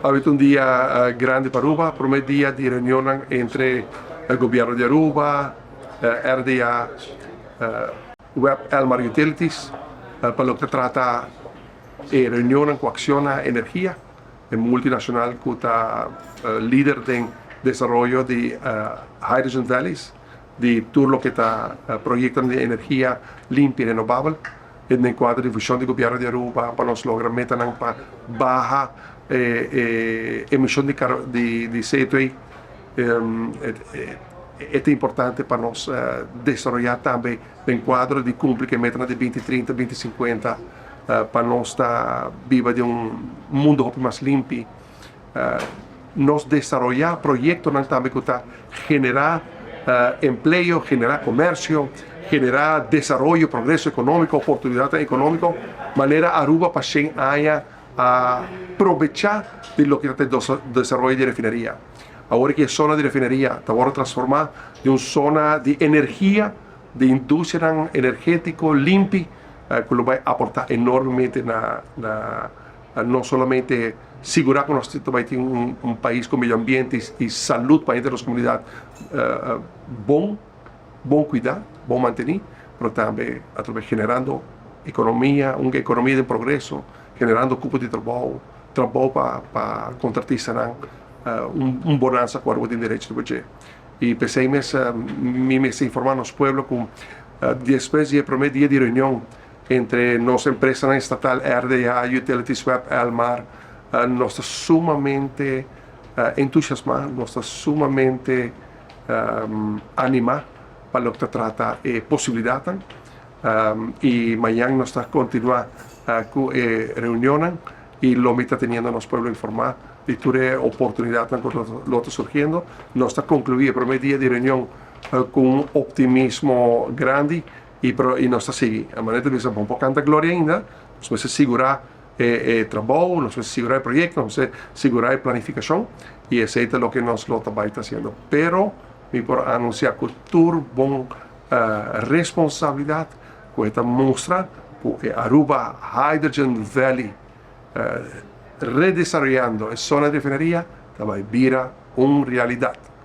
Awe ta un dia grandi pa Aruba, prome dia di reunionnan entre gobierno di Aruba, RDA, web Elmar Utilities pa loke ta trata e reunionnan ku Acciona Energia, e multinacional ku ta lider den desaroyo di Hydrogen Valleys, di tur loke ta proyectonan di energia limpi i renobabel. Den kuadro di vision di gobierno di Aruba pa nos logra metanan pa baha e emision di CO2. E ta importante pa nos desaroyá tambe den kuadro di kumpli ku e metanan di 2030, 2050 pa nos ta biba den un mundu hopi mas limpi. Nos desaroyá proyektonan tambe ku ta generá empleo, generá komersio, generá desaroyo, progreso ekonómiko, oportunidatnan ekonómiko, manera Aruba pa shen aña a probechá di loke ta e desaroyo di refineria. Awor ki e zona di refineria ta wòrdu transformá den un zona di energia, di industrianan energétiko limpi ku lo bai aportá enormemente na no solamente sigurá ku nos ta bai tin un pais ku medio ambiente i salud pa henter nos komunidat bon, bon kuidá, bon mantení, pero tambe atrobe generando ekonomia, un ekonomia den progreso, generando kupo di trabou, trabou pa pa kontratistanan, un bonansa ku Aruba tin derecho riba dje. I p'esei mes mi mester informá nos pueblo ku despues di e promé dia di reunion entre nos empresanan estatal RDA, Utilities Web, Elmar, nos ta sumamente entusiasmá, nos ta sumamente animá pa loke ta trata e posibilidatnan i mañan nos ta kontinuá ku e reunionnan i lo mi ta teniendo nos pueblo informá di tur e oportunidatnan ku lo ta surgiendo. Nos ta konkluí e promé dia di reunion ku un optimismo grandi i pero i nos ta sigui. A manera ta bisa bon por kanta gloria ainda, nos mester sigurá e e trabou, nos mester sigurá e proyekto, nos mester sigurá e planifikashon i esei ta loke nos lo ta bai ta hasiendo. Pero mi por anunsiá ku tur bon responsabilidat ku e ta mustra ku e Aruba Hydrogen Valley redesaroyando e zona di refineria ta bai bira un realidat.